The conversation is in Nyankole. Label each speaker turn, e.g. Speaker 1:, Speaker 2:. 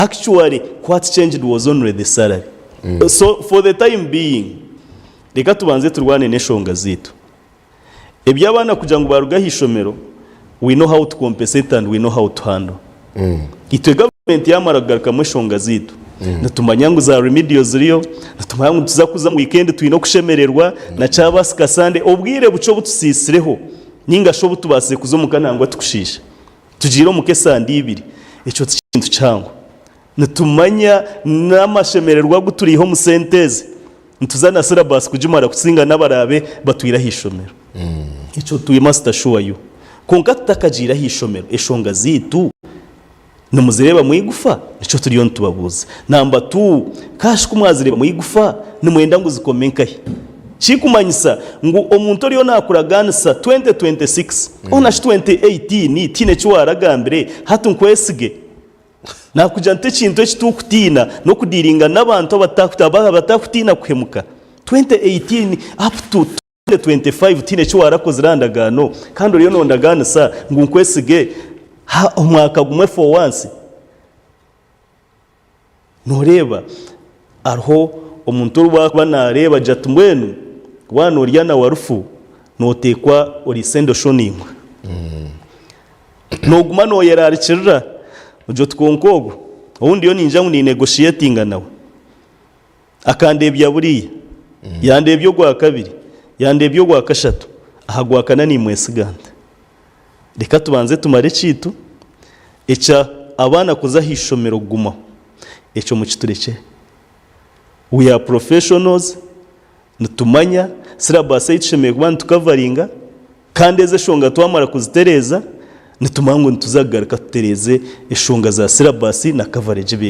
Speaker 1: Actually what changed was only the salary. So for the time being reka tubanze turwane n'enshonga zaitu. Eby'abaana kugira ngu baruge aha ishomero we know how to compensate and we know how to handle. Itwe gavumenti yamara kugarukamu enshonga zaitu nitumanya ngu za remedial ziriyo, nitumanya ngu nituza kuza omu weekend twine okushemererwa na kyabasika Sunday, obwire bukye obu tusiisireho ninga shi obu tubaasize kuza omuka nangwa tikushiisha. Tugiire omuka esande ibiri. Ekyo ti kintu kihango. Nitumanya n'amashemererwa agu turiiha omu sente ezi. Nituza na syllabus kugimara kusinga n'abaraabe batwire aha ishomero. Ekyo we must assure you. Kwonka tutakagiire aha ishomero, eshonga zaitu nimuzireebamu eigufa? Nikyo turiyo nitubabuuza. Namba tu, kashi ku mwazireebamu eigufa, nimwenda ngu zikome nkahi? Kirikumanyisa ngu omuntu oriyo naakuragaanisa 2026 hoona shi 2018 tihaine eki waaragambire, hati nkwesige? Naakugira nti ekintu eki turikutiina n'okudiiringa n'abantu abatarikutiina kuhemuka. 2018 up to 2025 tihaine eki waarakozire aha ndagaano kandi oriyo noondagaanisa ngu nkwesige omwaka gumwe for once? Nooreeba, hariho omuntu ou waakuba naareeba agira ati, Mbwenu waaba noorya na warufu, nooteekwa oriise endosho naingwa. Nooguma nooyerarikirira, ogira oti, Kwonka ogwo ou ndiyo niinyija ngu niinegoshiyetinga nawe, akandeebya buriya, yandeebya ogwa kabiri, yandeebya ogwa kashatu, aha gwakana niimwesiga nta? Reka tubanze tumare ekiitu ekya abaana kuza aha ishomero kugumaho. Ekyo mukiturekyere. We are professionals, nitumanya syllabus ei tushemereire kuba nitukavaringa kandi ezo eshonga twamara kuzitereeza, nitumanya ngu nituza kugaruka tutereeze eshonga za syllabus na coverage beitu.